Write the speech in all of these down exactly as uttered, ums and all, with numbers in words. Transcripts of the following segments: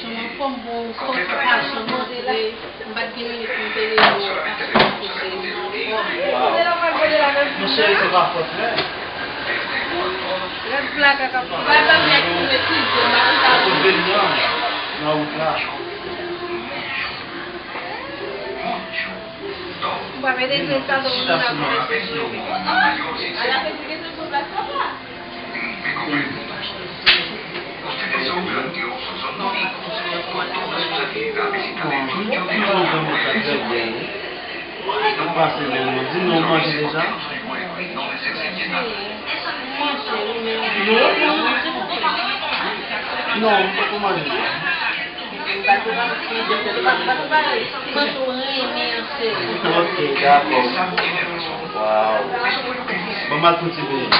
Anfòm, bon, fòs, anfòm, m pa t gen minit pou m te leve, paske m te anfòm. Mon cheri, se pa fòt mwen. Lè pla kaka pou. Ba, ba, mwen ki mete, m pa konn sa. Nan wout la. Ou pa mete dre sa, donk, ou pa mete dre. Ala, fè ti kesyon sou plas, papa. Pase byen, wi. Ou pase byen, wi. Di non, manje deja? Non, m poko manje. Ok, dakò. Waw. Ban m al fè yon ti benyen.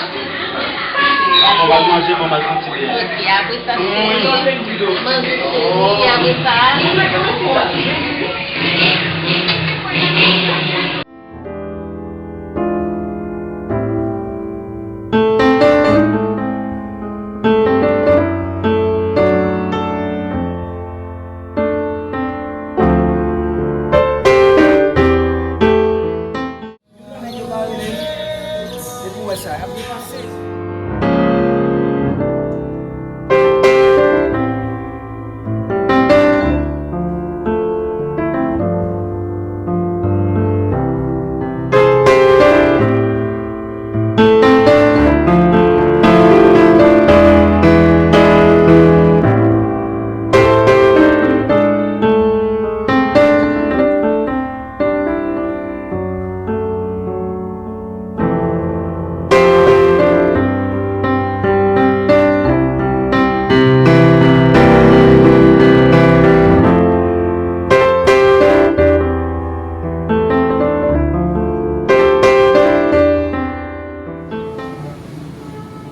Avan m al manje, ban m al fè yon ti benyen. Epi apre sa, se manje, se wi, apre sa. Nèg yo pa rele m. Depi w wè sa, y ap depase.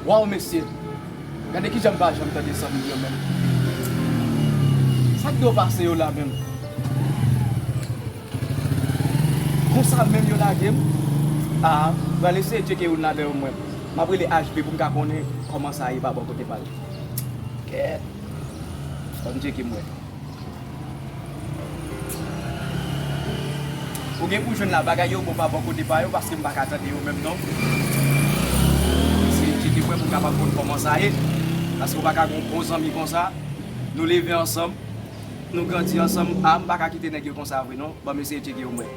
Waw, mesye! Gade kijan m pa janm tande zanmi m yo menm. Sa k dwe pase yo la menm? Konsa menm yo lage m? A, m pral eseye tcheke youn ladan yo mwen. M ap rele H B pou m ka konnen kòman sa ye pa bò kote pa l. Kèt. Fò m tcheke m wè. Ou gen pou jwenn la bagay yo bon pa bò kote pa yo, paske m pa ka tande yo menm non. Se tcheke m wè pou m kapab konn kòman sa ye. Paske ou pa ka gen yon bon zanmi konsa. Nou leve ansanm. Nou grandi ansanm. A, m pa ka kite nèg yo konsa vre non. Ban m eseye tcheke yo m wè.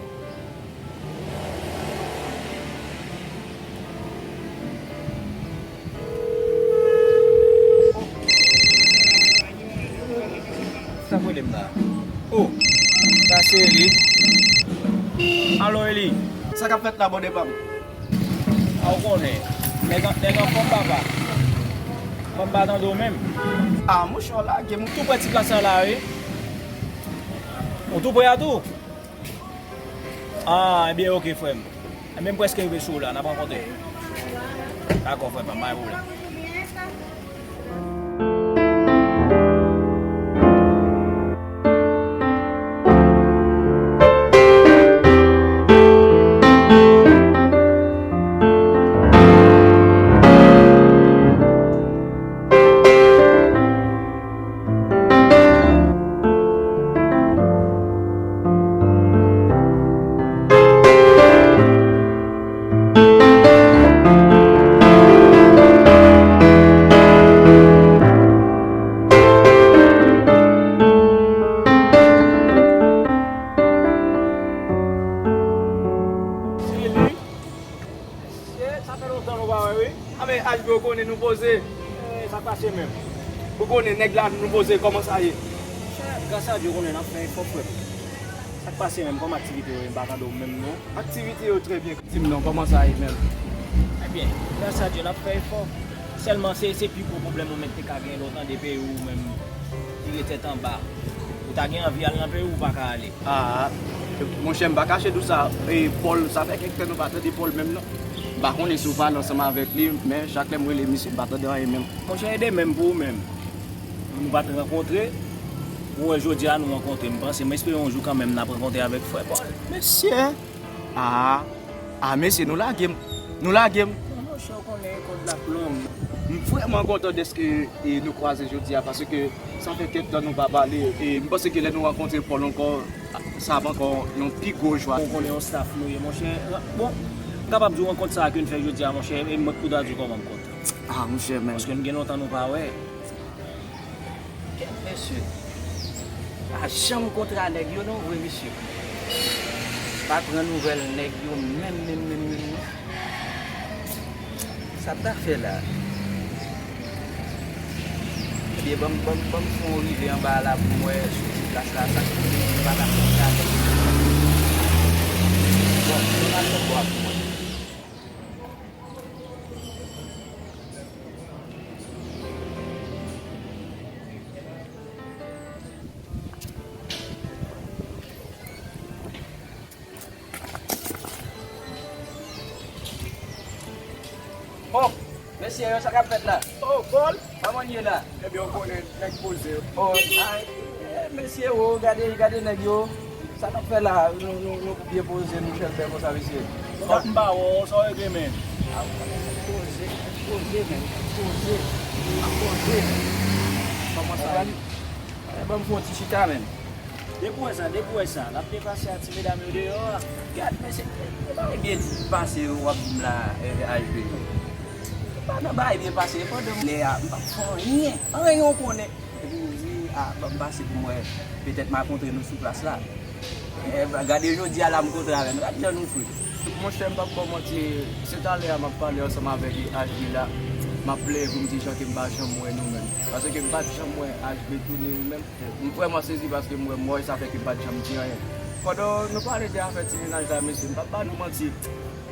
Sa k rele m la? O, sa se Eli. Alo, Eli. Sa k ap fèt la, bòdè pa m? A, ou konnen. Nèg an, nèg anfòm, papa. Kòm m pa tande w menm. A, monchè, w lage m. Ou tou prè ti plas la, wi. Ou tou prè a tou? A, ebyen, oke, frè m. Ebyen, m prèske rive sou w la, n ap rankontre. Dakò, frè m, pa gen pwoblèm. Mesye, sa fè lontan nou pa wè, wi. A, men, H B, ou konnen nou poze. E, sa k pase menm? Ou konnen, nèg la, nou poze, kòman sa ye? Monchè, gras a Dye, ou konnen n ap fè efò, frè m. Sa k pase menm? Kòman aktivite yo ye? M pa tande w menm, non. Aktivite yo trè byen. Di m non, kòman sa ye menm? Ebyen, gras a Dye, n ap fè efò. Sèlman, se, se pi gwo pwoblèm ou menm te ka genyen lè w tande peyi w menm vire tèt anba. Ou ta gen anvi al nan peyi w, ou pa ka ale. A, monchè, m pa kache di w sa, e, Pòl, sa fè kèk tan nou pa tande Pòl menm non. M pa konnen si w pale ansanm avèk li, men chak lè m rele misye, m pa tande anyen menm. Monchè, e de menm pou ou menm. Nou pa t rankontre, ou wè jodi a nou rankontre. M panse, m espere yon jou kanmenm n ap rankontre avèk frè Pòl. Mesye! A, a, mesye, nou lage m. Nou lage m. Non, monchè, ou konnen kòd la ap long. M Vrèman kontan dèske e, nou kwaze jodi a, paske sa fè kèk tan nou pa pale. E m panse ke lè nou rankontre Paul ankò, sa ap ankò yon pi gwo jwa. Ou konnen yon staff nou ye, monchè. Bon, m kapab di w rankont sa a ke n fè jodi a, monchè, e mwen k pou ta di w kòman m kontan. Ah, monchè, men. Paske n gen lontan nou pa wè. Kèt, mesye. Pa janm kontre a nèg yo non, vre mesye. Pa pran nouvèl nèg yo menm, menm, menm, menm, non. Sa m ta fè la? Ebyen, ban m, ban m, ban m fè yon rive anba a la pou m wè sou ti plas la, sa k pou m pa ta kontre a nèg yo. Bon, mwen pa fè bò a pou mwen. Oh, mesye yo, sa k ap fèt la? Oh, Paul, kòman n ye la? Ebyen, ou konnen, nèg poze yo. Oh, ay, eh, mesye, oh, gade, gade nèg yo. Sa n ap fè la? Nou, nou, nou byen poze, nou chèlbè konsa, mesye. Sa m pa wè w, sa w regle, men? Ah, poze, poze, men, poze, poze. Kòman sa ye? Eh, ban m fè yon ti chita, men. Depi w wè sa, depi w wè sa, l ap depase a ti medam yo deyò a. Gad, men se, se bagay byen pase w ap di m la, eh, H B. Pa nan bagay byen pase, pandan m lè a, m p ap fè anyen, anyen w konnen. Epi w di, a, ban m pase pou m wè, petèt m a kontre nou sou plas la. Eh, gade jodi a la m kontre avè nou, gad jan nou fre. Monchè, m p ap ba w manti, se talè a m ap pale ansanm avèk H B la, m ap plede pou m di jan ke m pa janm wè nou menm. Paske m pa t janm wè H B tou ni ou menm. M vrèman sezi paske m wè m wè, sa fè ke m pa t janm di anyen. Pandan nou pale de afè ti mennaj la, mesye, m p ap ba nou manti.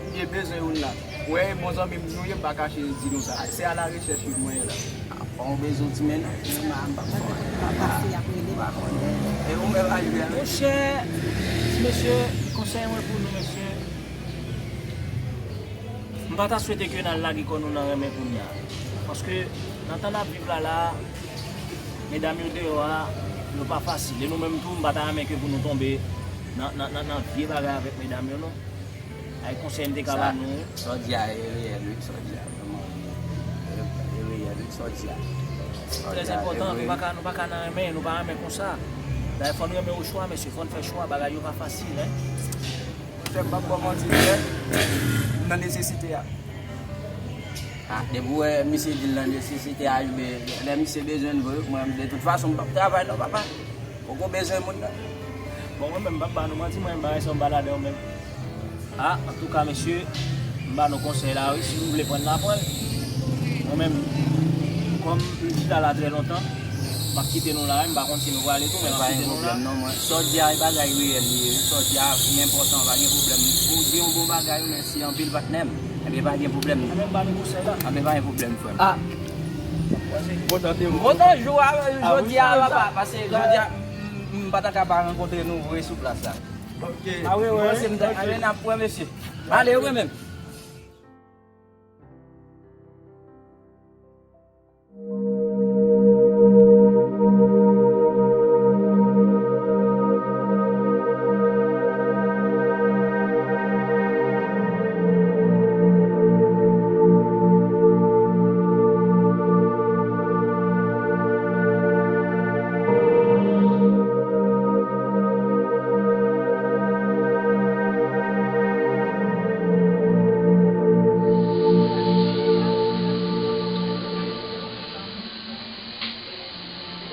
M byen bezwen youn la. Ou wè, e bon zanmi m nou ye, m pa kache di nou sa. Se alarechèch youn mwen ye la. A, fò w bezwen ti mennaj, men m pa, m pa konnen. Pa pase, y ap rele. M pa konnen. E ou menm, H B a? Monchè, ti mesye, konsèy mwen pou nou, mesye, m pa ta swete ke n al lage kò nou nan renmen kounye a. Paske nan tan n ap viv la, la, medam yo deyò a, yo pa fasil. E nou menm tou, m pa ta renmen ke pou nou tonbe nan, nan, nan, nan vye bagay avèk medam yo, non. Ay, konsèy m te ka ba nou. Sa w di a e reyèl, wi, sa w di a vrèman, e, e reyèl, wi, sa w di a. Sa w di a, e vre. Trè enpòtan, nou pa ka, nou pa ka nan renmen, nou pa renmen konsa. Dayè, fò n renmen o chwa, mesye, fò n fè chwa, bagay yo pa fasil, en. Monchè, m p ap ba w manti, frè, m nan nesesite a. Ah, depi w wè misye di l nan nesesite a, H B, lè misye bezwen l vre, mwen, de tout fason, m p ap travay non, papa. Poko bezwen moun nan. Bon, mwen menm, m p ap ba nou manti, mwen, bagay sa yo m pa ladan yo menm. Ah, antouka, mesye, m ba nou konsèy la, wi, si nou vle pran l, n a pran l. Mwen menm, kòm m chita la trè lontan, m ap kite nou la, wi, m pa konn si nou prale tou, men m ap kite nou la. Pa gen pwoblèm, non, mwen. Sa w di a, e bagay reyèl li ye, wi. Sa w di a, li enpòtan, pa gen pwoblèm. Ou di yon bon bagay, wi, mèsi anpil, patnè m. Ebyen, pa gen pwoblèm. Ebyen, m ba nou konsèy la. Ebyen, pa gen pwoblèm, frè m. Ah. Kontan jou a, jodi a, papa, paske jodi a, m, m pa ta ka pa rankontre nou vre sou plas la. Ok. Ah, wi, wi, wi. Mwen se m ta, ok. Anben, n ap wè, mesye. Ale, wi, menm.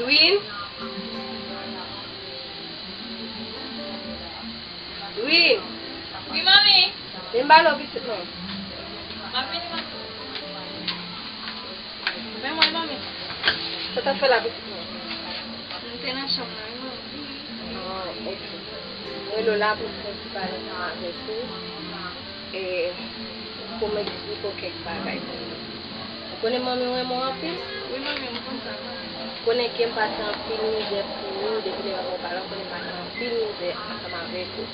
Wi. Wi. Wi, manmi. Vin ba lò pitit mwen. M ap vini, manmi. Men mwen, manmi. Sa w t ap fè la, pitit mwen? M te nan chanm nan, wi, manmi. Ah, ok. Mwen rele w la pou m fè ti pale ansanm avèk ou. E pou m eksplike w kèk bagay pou nou. Ou konnen manmi w renmen w anpil? Wi, manmi, m konn sa, manmi. Konnen ke m pase anpil mizè pou ou, depi lè m ap pale, ou konnen m pase anpil mizè ansanm avèk ou.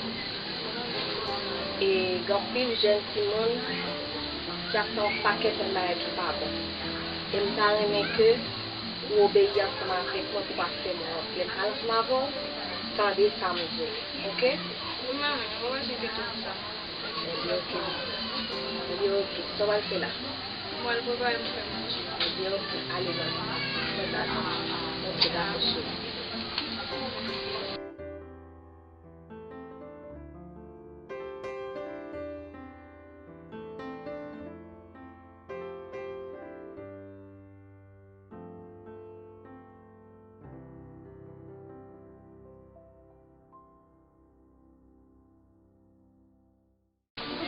E gen anpil jèn timoun k ap fè yon pakèt lòt bagay ki pa bon. E m ta renmen ke ou obeyi ansanm avèk mwen pou pa fè m wont. Lè m pale ansanm avè w, tande sa m di w, oke? Wi, manmi, nou pa bezwen enkyete pou sa. Ebyen, oke. Ebyen, oke. Sa w al fè la? Mwen al prepare m fè manje. Yo, ale nan. Mwen dakò. Mwen dakò sou.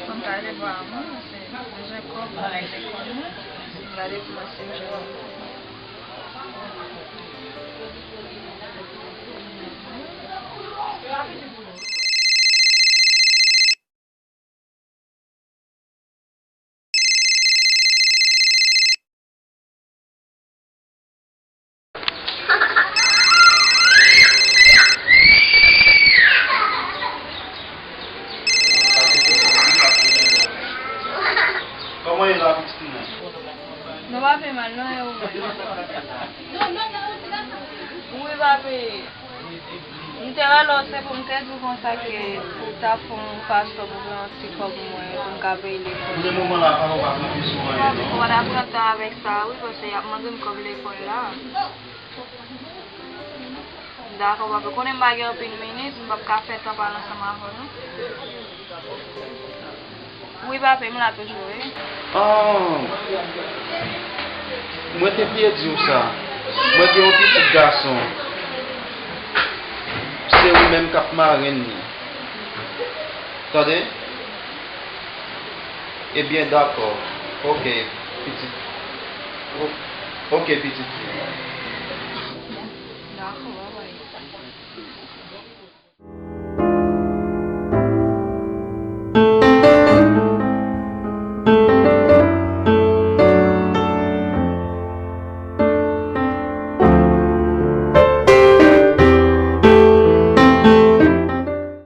Fò m ta ale bò a mwen, se bezwen kòb mwen te konnen. M gade pou mwen si m jwenn. Kòman ye la, pitit mwen? Nou pa pi mal, non, e ou menm? Wi, papi. M te rele w, se pou m te di w konsa ke pou w ta fè yon fason pou w gen yon ti kòb pou mwen, pou m ka peye lekòl. Pou le moman la, papa pa pran pye sou anyen, non. Fò w ta pran tan avèk sa, wi, paske y ap mande m kòb lekòl la. Dakò, papi. Konnen m pa gen anpil minit, m p ap ka fè tan pale ansanm avè w, non. Wi, papi, m la toujou, wi. Ah, mwen te bliye di w sa. Mwen gen yon pitit gason. Se ou menm k ap marenn li. Tande? Ebyen, dakò. Oke, pitit. O-, oke, pitit.